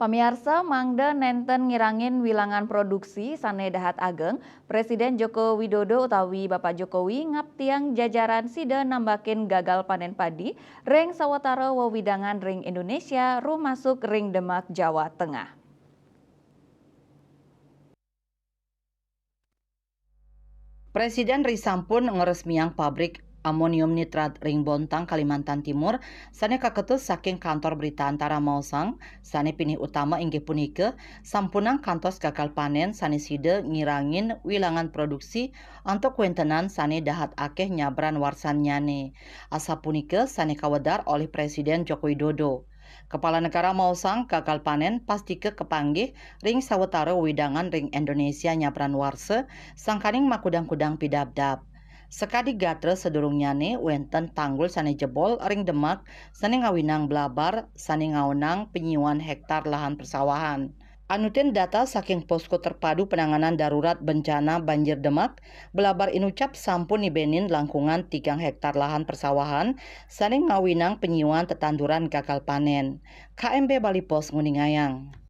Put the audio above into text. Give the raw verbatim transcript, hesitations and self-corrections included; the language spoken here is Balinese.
Pamiarsa, mangda nénten ngirangin wilangan produksi sané dahat ageng, Presiden Joko Widodo utawi Bapak Jokowi ngaptiang jajaran sida nambakin gagal panén padi ring sawatara wewidangan ring Indonesia, rumasuk ring Demak, Jawa Tengah. Presiden risampun ngresmiang pabrik amonium nitrat ring Bontang, Kalimantan Timur, sané kaketus saking Kantor Berita Antara maosang, sané pinih utama inggih punika sampunang kantos gagal panén sané sida ngirangin wilangan produksi antuk wéntenan sané dahat akéh nyabran warsannyané. Asapunika sané kawedar olih Presiden Joko Widodo. Kepala Negara maosang gagal panén pastika kapanggih ring sawatara wewidangan ring Indonesia nyabran warsa, sangkaning makudang-kudang pidabdab. Sakadi gatra sadurungnyané wénten tanggul sané jebol ring Demak sané ngawinang blabar sané ngaonang panyiuan héktar lahan persawahan. Anutin data saking Posko Terpadu Penanganan Darurat Bencana Banjir Demak, blabar inucap sampun nibénin langkungan tigang héktar lahan persawahan sané ngawinang panyiuan tetanduran gagal panén. K M B Bali Post nguningayang.